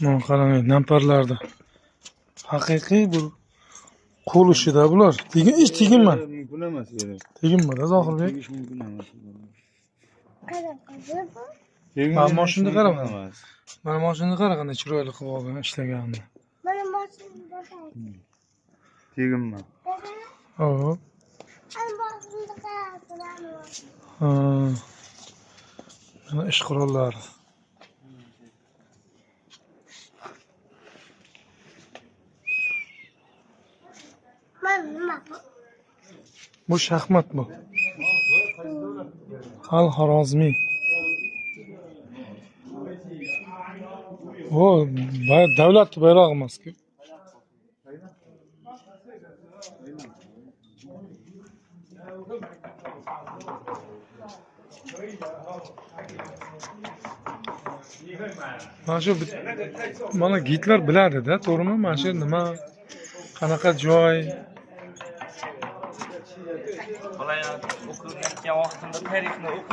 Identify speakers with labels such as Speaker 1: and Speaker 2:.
Speaker 1: Mana qarang, namparlarni. Haqiqiy bu qo'l ishida bular. Tegin ish teginma.
Speaker 2: Mumkin emas yerga.
Speaker 1: Teginmada Zohirbek.
Speaker 2: Tegish mumkin emas.
Speaker 3: Qanaqa bu?
Speaker 1: Mana mashinani qara
Speaker 2: Mumkin
Speaker 1: mana.
Speaker 2: emas.
Speaker 1: Mana mashinani qara qanday chiroyli qilib olgan, ishlaganini.
Speaker 3: Mana mashinada.
Speaker 2: Teginma.
Speaker 1: Hop.
Speaker 3: Ana mashinada qarab.
Speaker 1: Ha. Mana ish qurollari.
Speaker 3: Mana nima bu?
Speaker 1: Bu shaxmat bu. Al Xorazmiy. O, davlat bayrog'i emas-ku. Mana shu mana gidlar biladi-da, to'g'rimi? Mana shu nima, qanaqa joy?
Speaker 4: Viloyat o'qiyotgan vaqtimda tarixni o'qib